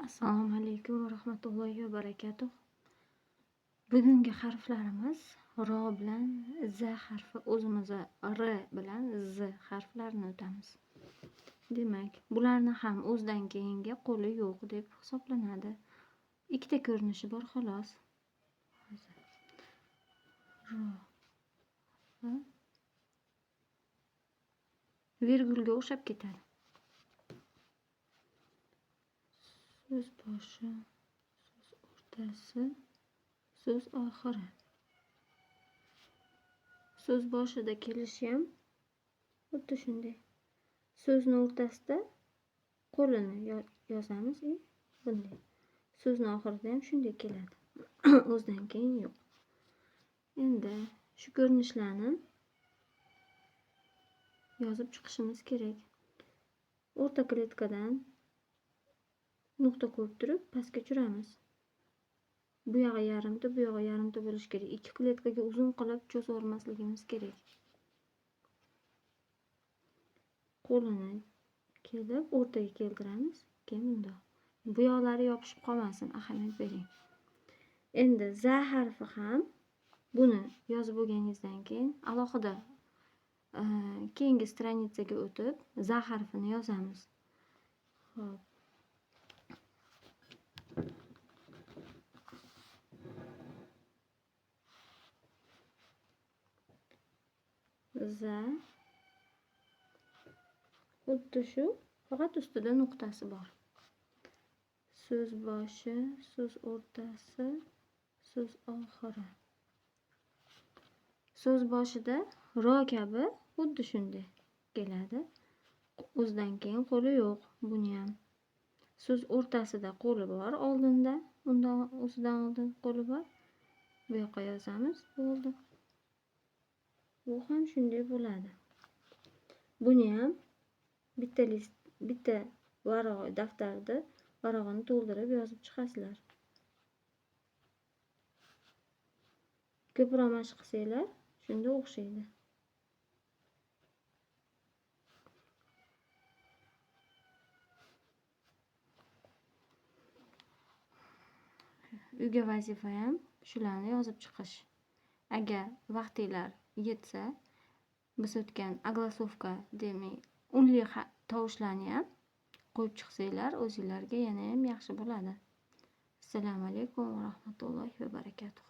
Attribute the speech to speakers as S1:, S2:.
S1: Assalomu alaykum va rahmatullohi va barakatuh. Bugungi harflarimiz ro bilan z harfi, o'zimizni r bilan z harflarini o'tamiz. Demak, bularni ham o'zidan keyingi qo'li yo'q deb hisoblanadi. Ikkita ko'rinishi bor xolos. Ro. Virgulga o'xshab ketadi. So'z boshi, so'z o'rtasi, so'z oxiri. So'z boshida kelishi ham xuddi shunday. So'zni o'rtasida qo'lini yozamiz i bunday. So'zni oxirida ham shunday keladi. O'zidan keyin yo'q. Endi shu ko'rinishlarni yozib chiqishimiz kerak. O'rta kletkadan nuqta qo'yib turib pastga tushiramiz. Bu yog'i yarimta, bu yog'i yarimta bo'lishi kerak. Ikki kletkaga uzun qilib cho'zvormasligimiz kerak. Qo'lini kelib o'rtaga keltiramiz, keyin bundoq. Bu yoqlari yopishib qolmasin, ahamiyat bering. Endi z harfi ham buni yozib bo'lganingizdan keyin alohida keyingi stranitsaga o'tib z harfini yozamiz. Xo'p. Z xuddi shu, faqat ustida nuqtasi bor. So'z boshi, so'z o'rtasi, so'z oxiri. So'z boshida ro kabi xuddi shunday keladi. O'zidan keyin qo'li yo'q buni ham. So'z o'rtasida qo'li bor oldinda, undan o'zidan oldin qo'li bor. Bu yoqqa yozamiz, bo'ldi. Bu ham shunday bo'ladi. Buni ham bitta list, bitta varaq daftarda varag'ini to'ldirib yozib chiqasizlar. Ko'proq mashq qilsanglar, shunda o'xshaydi. Uyga vazifa ham shularni yozib chiqish. Agar vaqtinglar yetsa, biz o'tgan oglasovka demak, unli tovushlarni ham qo'yib chiqsanglar, o'zinglarga yana ham yaxshi bo'ladi. Assalomu alaykum va rahmatullohi va barakatuh.